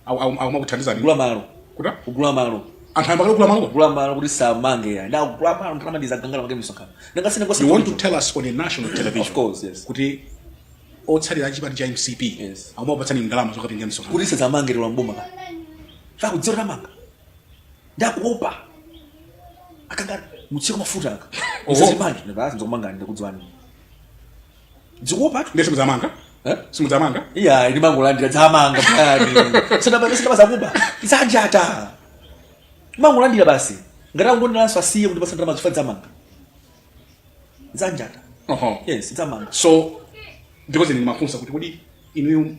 Akumakuthandizani? Kugula malo. Kuta? Kugula malo. Anthu ayamba kugula malo? Kugula malo kuti samange ya ndakugula malo, ndalama ndizagangala mange misonkhano. You want to tell us on a national television Of course, yes. kuti otsalira achipani cha MCP Yes. akumapatsani ndalama zokapinga misonkhano? Kuti sazamange lwa mboma ka fakudziwa tamanga, ndakuopa akanga mutsiko mafuta aka. Oho. Musazimange basi, nzokumangani, ndakudziwani, dzikuopa tu. Ndiye simudzamanga? Eh? Simudzamanga? Iya, ndimangolandira dzamanga payani, sindaba zakuba isanjata, mangolandira basi. Ngati akundonderanso asiye kuti basa ndalama zifa dzamanga zanjata. Yes, dzamanga. So because ine ndimafunsa kuti kodi inuyo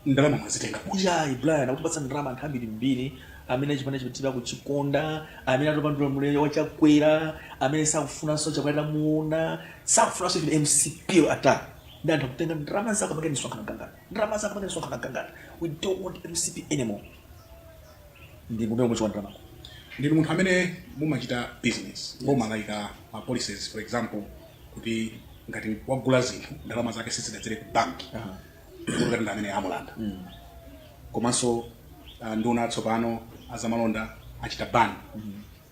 ndalama mwazitenga kuti? Iyayi, Brian, akutipatsa ndalama anthu ambiri mbiri amene chipani chipitira kuchikonda, amene atopandula muleyo wachakwera, amene sakufunanso Chakwera tamuona, sakufunanso even MCP ata. Ndi anthu akutenga ndalama zako amene misonkhano gangata, ndalama zako amene misonkhano gangata, "We don't want MCP anymore." Ndi ngumene umwe ndalama. Ndinu munthu amene mumachita business, boma layika ma policies, for example kuti ngati wagula zinthu ndalama zake sizidadzere ku banki, kuti ngati ndi amene amulanda. Komanso nduna tsopano azamalonda achita ban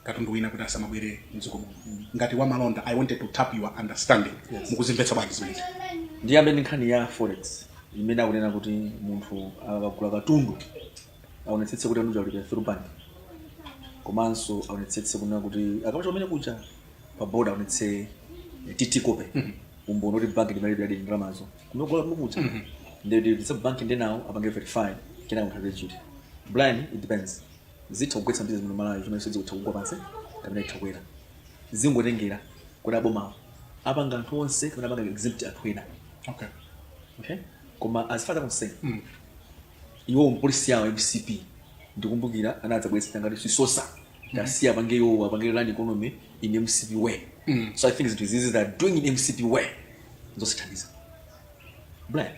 katundu wina kuti asamabwere mdziko muno. Ngati wamalonda, I wanted to tap your understanding. Mukuzimvetsa bwanji zimenezi? Ndiyambe ndi nkhani ya forex imene akunena kuti munthu akagula katundu aonetsetse kuti katundu alipira through bank, komanso aonetsetse kunena kuti akamacha kumene kuja pa border aonetse TT copy, umboni kuti bank ndimalipira di ndalamazo kumene kugula kuja, ndiye bank ndi nawo apange verify, kenaka munthu alipire duty. Brian, it depends. Zitha kugwetsa business muno Malawi chimene sizikutha kugwa pansi kapena itha kukwera, zingotengera kuti abomawo apanga anthu onse kapena apanga exempt anthu ena. Okay, koma as far as I'm concerned, iwo policy yawo MCP, ndikumbukira anadzabweretsa ngati sisosa tasiya apange iwo apange run economy in MCP way. So I think zinthu izizi they are doing in MCP way zosithandiza. Brian,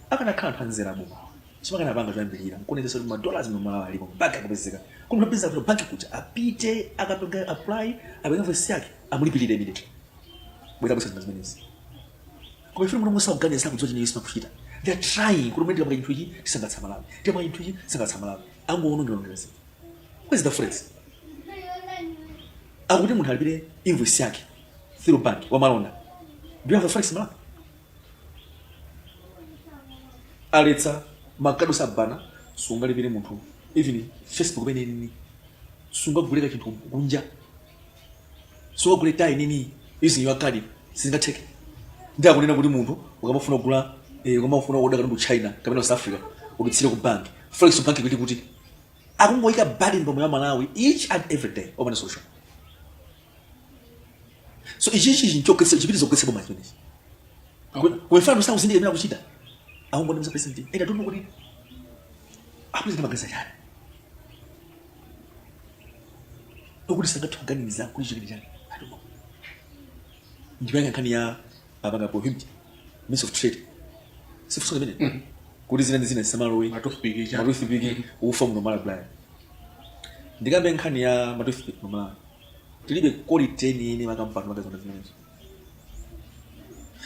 akanakhala anthu anzera aboma chimakana apanga choyambirira nkuonetsetsa kuti ma dollars mu Malawi alipo, banki akupezeka kuti mapeza kuti banki kuja apite akapanga apply, apange invoice yake, amulipirire immediately. Bweza bweza zinthu zimenezi. Koma ife muno musakuganiza kudziwa chimene simakuchita. They are trying kuti umene tikapanga chinthu ichi tisangatsa Malawi, tikapanga chinthu ichi tisangatsa Malawi, angoonongera zinthu. Where's the forex? Akuti munthu alipire invoice yake through bank, wamalonda. Do you have the forex Malawi? Aletsa makadusa bana, sungalipire munthu. Even Facebook imene nini, sungaguleka chinthu kunja, sungagule tayi nini using your card, sizingatheke. Ndi akunena kuti munthu ukamafuna kugula, ukamafuna kuoda katundu China kapena South Africa, udutsire ku bank, forex bank kuti akungoyika burden pa moyo wa Malawi each and every day opanda solution. So ichichi nchokhetsa, chipitizo kugwetsa boma chimenechi. Kumefana tusakuzindikira imene akuchita, akungonamiza president ena tono kuti a president amaganiza chani, okuti sangathe kuganiza kuti chikili chani. I don't know. Ndipanga nkhani ya apanga prohibit means of trade, sifunso limene kuti zina ndi zina zisamalowe. Ma toothpick cha Ma toothpick, ufa muno Malawi. Brian, ndikambe nkhani ya ma toothpick muno Malawi, tilibe quality yeniyeni. Makampani makazona zimenezo,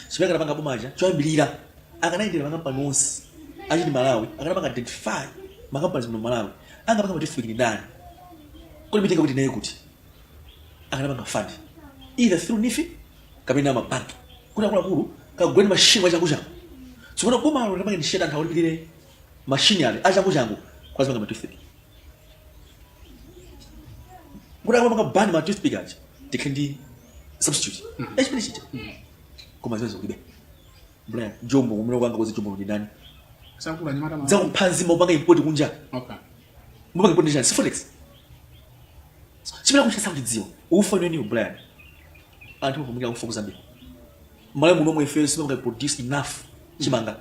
chimene akanapanga bomaja choyambirira, akanayendera makampani onse achiti Malawi, akanapanga identify makampani muno Malawi angapanga ma toothpick ndi ndani, kodi mitenga kuti naye kuti akanapanga fund either through NEEF kapena mabanki kuti akuluakulu kaguleni mashini mwachangu changu. Tsopano bomalo linapanga initiate anthu akulipirire mashini ale achangu changu kwazipanga ma toothpick, kuti akamapanga ban ma toothpick aja tikhale ndi substitute echimene chija. Koma zimene zikulibe. Brian, jombo umene ukanga kozi jombo ndi ndani? Sakula nyamata ma Zakuphanzi mupanga import kunja. Mupanga import ndi chani? Si forex chimene akuchita, sakuchidziwa. Ufa niwo, Brian, anthu amavumikira ufa ku Zambia. Malawi muno omwe ife simapanga produce enough chimanga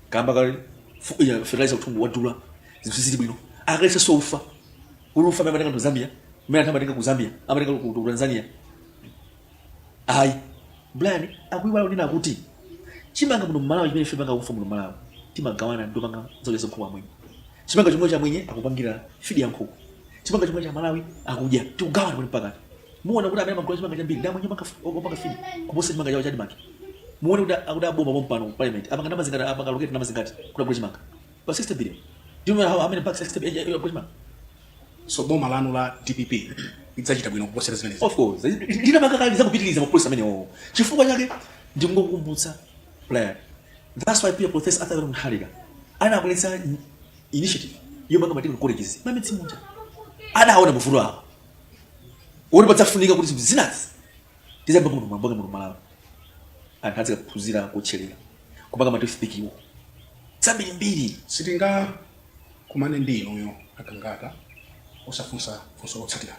kamba kale fertilizer kuthungu wadula, zinthu zili bwino. Akalesa so ufa kuti ufa amene amatenga ku Zambia, amene anthu amatenga ku Zambia, amatenga ku Tanzania. Ayi, Brian, akuiwala kunena kuti chimanga muno mmalawi chimene ife panga ufa muno Mmalawi, timagawana ndi opanga zakudya za nkhuku amwenye. Chimanga chomwe chamwenye akupangira feed ya nkhuku, chimanga chomwe cha Malawi akudya, tikugawana kuti mpakati muona kuti amene amagula chimanga chambiri ndi amwenye opanga feed kuposa chimanga chawo cha ADMARC. Muone kuti akuti aboma pompano ku parliament apanga ndalama zingati, apanga allocate ndalama zingati kuti agule chimanga pa 60 billion. Do you know how many bags 60 billion agule chimanga? So boma lanu la DPP lidzachita bwino kuposera zimenezi? Of course, linapanga kale, zakupitiriza mapolisi amenewo. Chifukwa chake ndingokukumbutsa, Brian, that's why people, Professor Arthur Mutharika anabweretsa initiative yomanga ma technical colleges mamidzi muja. Adaona mavuto awa woti padzafunika kuti zinthu zinazi tizayamba muno mwamboke muno Malawi, anthu azikaphunzira kutcherera, kupanga ma toothpick iwo zambirimbiri. Sitingakumane ndi inuyo a Gangata osafunsa funso lotsatira.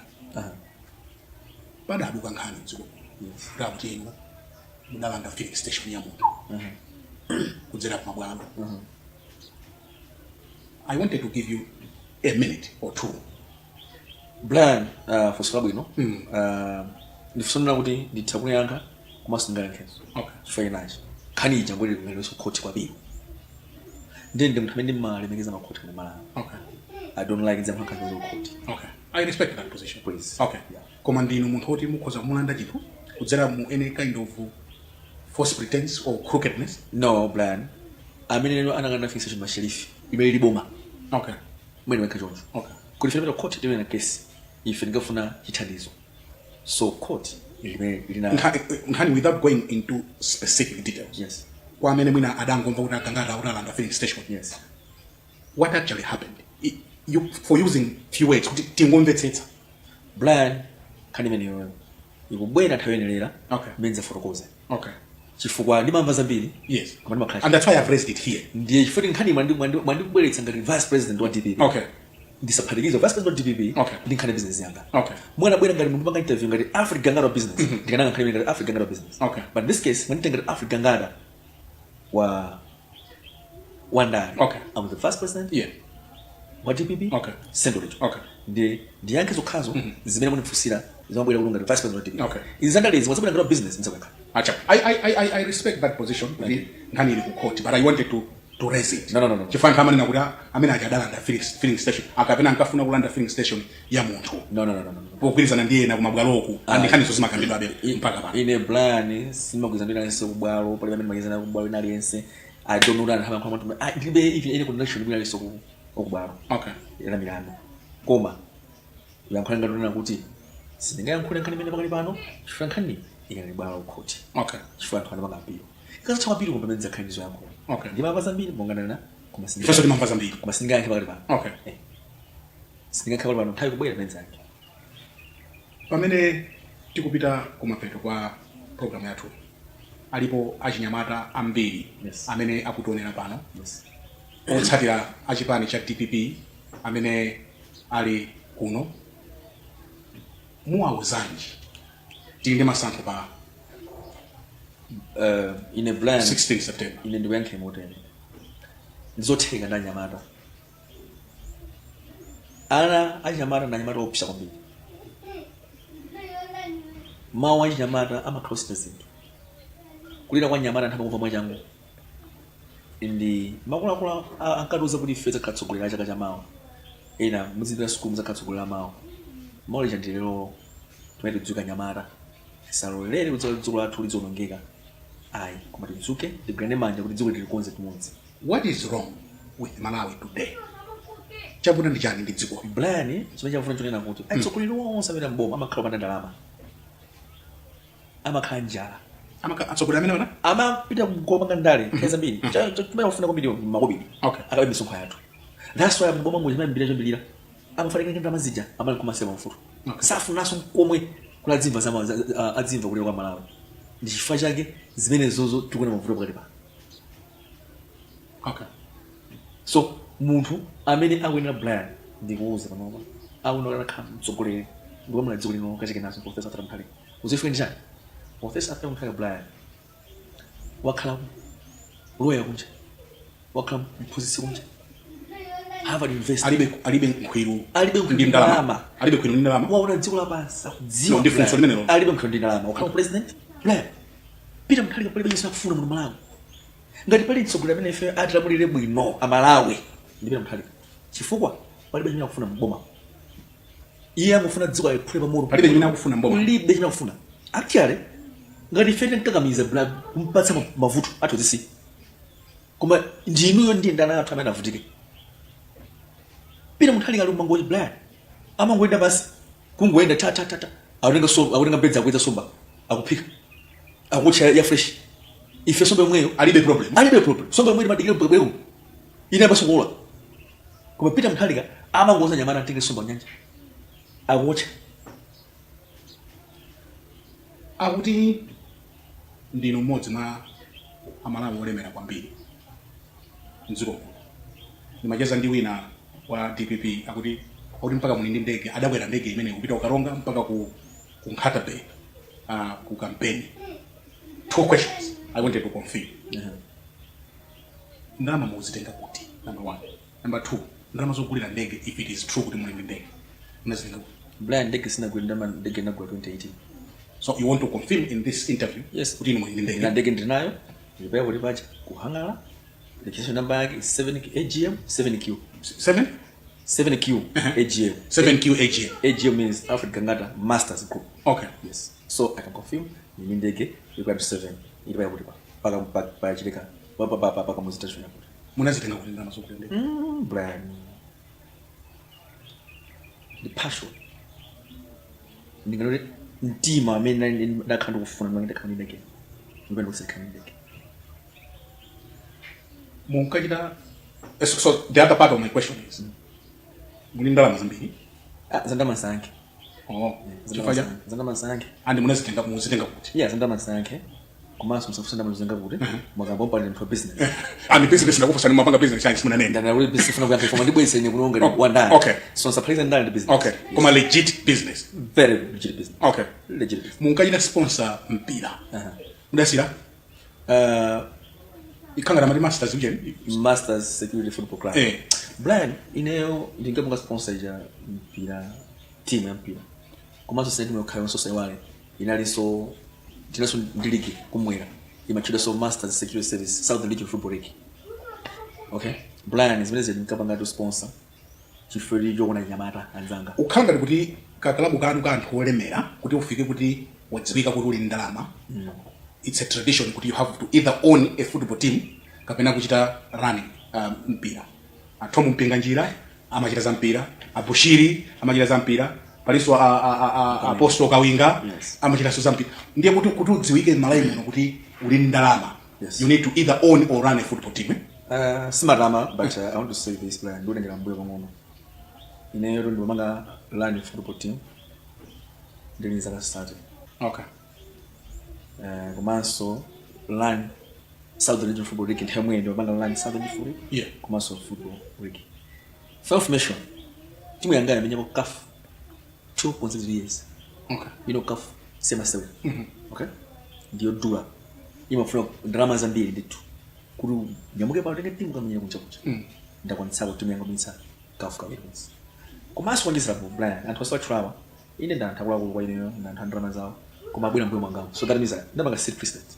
Padabuka nkhani mdziko muno kuti akuti inu mudalanda filling station ya munthu kudzera pamabwalo. I wanted to give you a minute or two. Brian, funso labwino. Ndifunso kuti nditha kuyankha komanso ndingayankhenso. Chifukwa inachi nkhani ija ngoti kungalenso khoti kwabwino, ndiye ndi munthu amene ndimalemekeza makhoti kuno Malawi. I don't like nzankha nkhani za khoti. Okay, I respect that position. Please. Okay. Yeah. Koma ndinu munthu woti mukhoza kumulanda chinthu kudzera mu any kind of false pretense or crookedness? No, Brian, amene lero anakana filling station masherifi imene ili boma. Mwene wekha choncho. Kuti ife tipita court, timene kesi ife tingafuna chithandizo, so court limene lina Nkhani, without going into specific details, kwa amene mwina adangomva kuti aGangata akuti alanda filling station, what actually happened? You, for using few words kuti tingomvetsetsa. Brian, nkhani imeneyoyo ikubwera nthawi yoyenerera imene ndidzafotokoze, chifukwa ndimamva zambiri. Koma ndimakhala And that's why I've raised it here. Ndiye chifukwa nkhani mwandibweretsa ngati vice president wa DPP, ndisaphatikize vice president wa DPP ndi nkhani ya business yanga. Mwanabwera ngati munthu panga interview ngati Alfred Gangata wa business, ndikananga nkhani imene ngati Alfred Gangata wa business. But in this case mwanditenga ngati Alfred Gangata wa wandale. I'm the vice president wa DPP Central Region. Ndi ndiyankhe zokhazo zimene mundifunsira zimabwera kuti ngati vice president wa DPP. Izi zandalezi mwazabwera ngati wa business, ndidzakuyankha. Acha, I respect that position kuti nkhani ili ku court, but I wanted to raise it. No. Chifukwa anthu amanena kuti amene aja adalanda filling station, akapena ankafuna kulanda filling station ya munthu No. pogwirizana ndi ena kumabwaloku, and nkhanizo zimakambidwa abe mpaka pano. Ine, Brian, simagwirizana ndi aliyense kubwalo. Palibe amene magwirizana kubwalo ina aliyense. I don't know that anthu amayankhula ndilibe even any connection ndi aliyense kubwalo la milandu. Koma yankhula ngati unena kuti sindingayankhule nkhani imene pakali pano, chifukwa nkhani ikali bwalo la khoti, chifukwa anthu anapanga apilo. Ikazatha apilo, koma pamene ndidzakhale ndizoyankhula. Ndimamva zambiri monga ndanena, koma Ifenso timamva zambiri. Koma sindingayankhe pakali pano. Sindingakhala pano nthawi kubwera menzake. Pamene tikupita kumapeto kwa programu yathu, alipo achinyamata ambiri amene akutionera pano, otsatira achipani cha DPP amene ali kuno. Muwawuzanji? Tili ndi masankho pa Ine Brian, 16 September. Ine ndikuyankhe motere: ndizotheka ndi anyamata. Ana achinyamata ndi anyamata opsa kwambiri. Mawu achinyamata amakhala osintha zinthu. Kulira kwa anyamata anthu amakumva mwachangu. Ndi makuluakulu ankatiuza kuti ife tidzakhala atsogoleri a chaka chamawa, ena muzipita sukulu, mudzakhala atsogoleri amawa. Mawu lija ndi lero. Timene tidzuke anyamata, tisalolere kuti dziko lathu lidzionongeka ayi, koma tidzuke, tigwirane manja kuti dziko tilikonze limodzi. What is wrong with Malawi today? Chavuta ndi chani ndi dziko? Brian, chimene chavuta chonena kuti atsogoleri onse amene mboma amakhala opanda ndalama, amakhala njala. Atsogoleri amene wana Amapita kupanga ndale nthawi zambiri, chimene akufuna kwambiri makobiri. Akabe misonkho yathu. That's why mboma mu chimene chombirira amafanikira ndalama zija amali kumasema mafuta. Safunanso komwe kuti adzimva adzimva kulira kwa Malawi. Ndi chifukwa chake zimene zozo tikuona mavuto pakati pa. So munthu amene akuyenera, Brian, ndikuuza panopa, akuyenera kukhala mtsogoleri ndikulamula dziko lino kachikenaso, Professor Arthur Mutharika. Uzifika ndi chani? Professor Arthur Mutharika, Brian, wakhala lawyer kunja, wakhala mphunzitsi kunja, Harvard University. Alibe nkhwiru Alibe nkhwiru. Ndi ndalama. Ndalama. Alibe nkhwiru ndi ndalama. Waona dziko lapansi, akudziwa. No, ndi funso Brian. limenelo. Alibe nkhwiru ndi ndalama, wakhala president. Brian, Peter Mutharika palibe yense akufuna muno Malawi. Ngati pali mtsogoleri amene ife atilamulire bwino Amalawi, ndi Peter Mutharika, chifukwa palibe chimene akufuna mboma. Iye angofuna dziko aliphule pamoto. Palibe chimene akufuna mboma. Palibe chimene akufuna. Actually, ngati ife tinkakamiza kumpatsa mavuto athu zisi, koma ndinuyo ndi ndana athu amene avutike. Peter Mutharika ali kumangoji, Brian, amangoyenda basi, kungoyenda ta ta ta ta, akutenga so akutenga mbedza, akuwedza somba, akuphika, akutcha ya fresh. Ife somba yomweyo Alibe problem. Alibe problem. Somba yomweyo timadikira bwebweko ine amasokola. Koma Peter Mutharika amangoza nyamata atenge somba nyanja, akutcha. Akuti ndinu mmodzi mwa Amalawi olemera kwambiri mdziko muno. Ndimacheza ndi wina wa DPP, akuti mpaka muli ndi ndege. Adakwera ndege imene kupita kuKaronga mpaka ku Nkhata Bay ku campaign. Two questions I wanted to confirm: ndalama muzitenga kuti, number one? Number two, ndalama zogulira ndege, if it is true kuti muli ndi ndege, munazitenga kuti? Brian, ndege sinagwira ndalama. Ndege inagula 2018. So you want to confirm in this interview Yes. kuti inu muli ndi ndege? Na ndege ndinayo, ndipaya kuti paja kuhangala. Registration number yake is 7 AGM 7Q. 7 7Q AGM. 7Q AGM. AGM means Alfred Gangata Masters Group. Yes, so I can confirm ndini ndege ikuya 7 ilipaya kuti pa paka pa pa chileka pa pa pa paka muzita shona kuti. Munazitenga kuti ndalama zogulira ndege? Brian, the passion, ndinganoti mtima amene ndakhala ndikufuna, ndakhala ndi ndege, ndipenda kusekhala ndi ndege. Munkachita so the other part of my question is, muli ndalama zambiri? Ah, zandalama zanke. Oh, chifukwa cha Zandalama zanke. And munazitenga, muzitenga kuti? Yeah, zandalama zanke. Komanso musafunse ndalama zenga kuti mwakamba mpali mthu wa business. And business, ndakufunsani mumapanga business chanji, simunanene. Ndana kuti business funa kuyankha koma ndibweze ine kuno ngati wandani. So nsaphatikiza ndani ndi business. Okay, koma legit business? Very legit business. Legit business. Munkachita sponsor mpira, mudasira? Ikhangana mati Masters ujeni. Masters Security Football Club. Brian, ineyo ndinkamunga sponsor ija mpira, team ya mpira, komanso sine timu yokhayo nso saiwale, inalinso tinanso ndi league kumwera imatchedwanso Masters Security Service Southern Region Football League. Okay Brian, zimene zili ndinkapanga to sponsor chifukwa chokuona nyamata anzanga. Ukhala ngati kuti kakalabu kanu ka anthu olemera, kuti ufike kuti wadziwika kuti uli ndalama, it's a tradition kuti you have to either own a football team kapena kuchita running mpira. A Thom Mpinganjira amachita za mpira, aBushiri amachita za mpira, palinso Apostle Kawinga amachitanso za mpira. Ndiye kuti udziwike m'Malawi muno kuti uli ndalama, you need to either own or run a football team, eh? Simatama, but I want to say this, Brian, ndikutengera mbuyo pang'ono. Ineyo ndimapanga run football team ndili zaka 30. Komanso run Southern Region Football League, nthawi imweyo ndimapanga run Southern Region Football League komanso Football League. For information, timu yanga inamenyako CAF 2 consecutive years. CAF sema 7, okay, ndiyo dula, imafuna ndalama zambiri ndithu kuti nyamuke pano, tenge timu kamenyera kunja kuja. Ndakwanitsako timu yanga kumenyetsa CAF kawiri konse. Komanso kuonjezerapo, Brian, anthu osawatchulawa, ine ndi anthu akuluakulu kwa ineyo, ndi anthu a ndalama zawo, koma abwera mbuyo mwangawo, so that means ndapanga set precedent.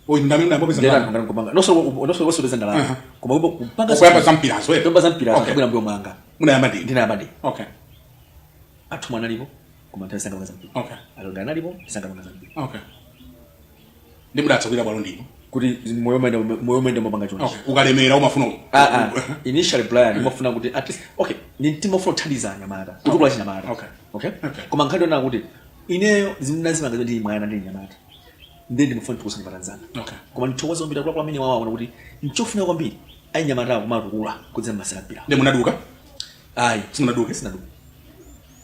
Oyi, ndamene ndambopeza. Ndera anthu ngati kupanga nonso osopeza ndalama, koma kupanga Okuyamba zampirazo, eh? Kuyamba zampirazo. Abwera mbuyo mwanga. Munayamba ndini? Ndinayamba ndi athu mwana alipo, koma nthawi sangapanga zampira. Alonda analipo, sangapanga zampira. Okay, ndi mudatsakwira bwalo ndino. Kuti moyo umene mapanga chonchi. Okay, ukalemera umafuna Ah, ah. Initially, Brian, umafuna kuti at least, okay, ni mtima ufuna kuthandiza anyamata, kutukula chinyamata. Okay. Koma nkhani yonena kuti ineyo zinazimanga ndili mwana, ndili nyamata, ndiye ndimafuna nditukusa anyamata anzanga. Koma ndithokoza kwambiri akuluakulu amene wawaona kuti nchofuna kwambiri anyamata kumatukula kudzera masera mpira. Ndi munaduka? Ayi. Simunaduke? Sinaduke.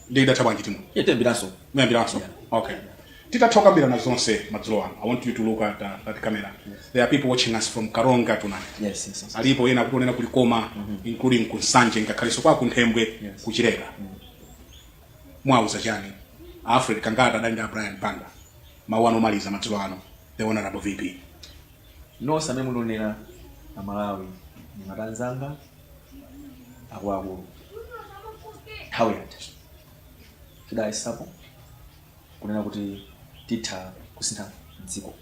Ndi idatha bwanji timu? Yatiyambiranso. Muyambiranso? Okay, titatha kukambirana zonse madzulo ano, I want you to look at that camera. There are people watching us from Karonga tonight. Yes. Alipo ena akutionera kulikoma, including kuNsanje, ngakhalenso kwa kuNthembwe, kuChileka. Mwauza chani Alfred Gangata adali ndi a Brian Banda? Mawu ano omaliza madzulo ano, the Honorable VP. Nonse amene mundionera, Amalawi, anyamata anzanga, akuluakulu, nthawi yatha. Tidayesapo kunena kuti titha kusintha dziko,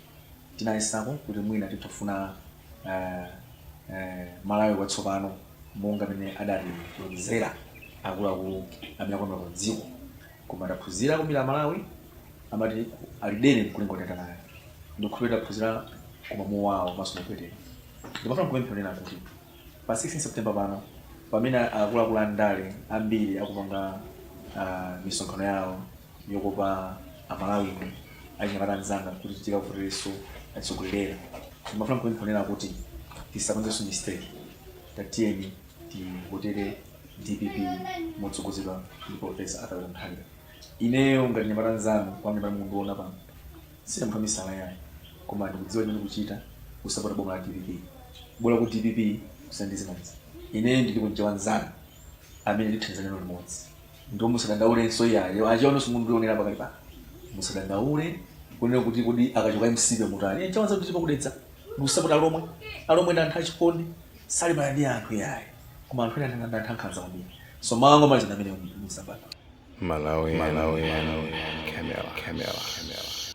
tinayesako kuti mwina tithafuna Malawi watsopano monga amene adatilonjezera akuluakulu amene akulamula pa dziko, koma taphunzira kwambiri. Amalawi amati alidene mkulingo teta nayo, ndikukhulupirira taphunzira, koma mowawo maso mopweteka. Ndimafuna kupempha kunena kuti pa 16 September pano, pamene akuluakulu andale ambiri akupanga misonkhano yawo yokopa Amalawino, achinyamata anzanga, kuti tikavoterenso atsogolerera, ndimafuna kupempha kunena kuti tisakonzenso mistake. Tatiyeni tivotere DPP motsogozedwa ndi Professor Arthur Mutharika. Ineyo ngati nyamata nzanu, kwa mnyamata mukundiona pano, sina munthu wamisala yayi, koma ndikudziwa chimene kuchita kusapota boma la DPP, bola ku DPP kusandizimanzi. Ineyo ndilipo mchewa nzanu amene ndithandiza neno limodzi, ndipo musadandaulenso iyayi. Achionenso mundionera pakali pano, musadandaule kunena kuti kodi akachoka MCP mutani? Mchewa nzanu ndilipo kuDedza, ndikusapota Alomwe. Alomwe ndi anthu achikondi, salimana ndi anthu yayi, koma anthu ena ndi anthu ankhanza kwambiri. So mawu anga omaliza ndi amene musapata. Malawi, Malawi, Camera, Camera, Camera.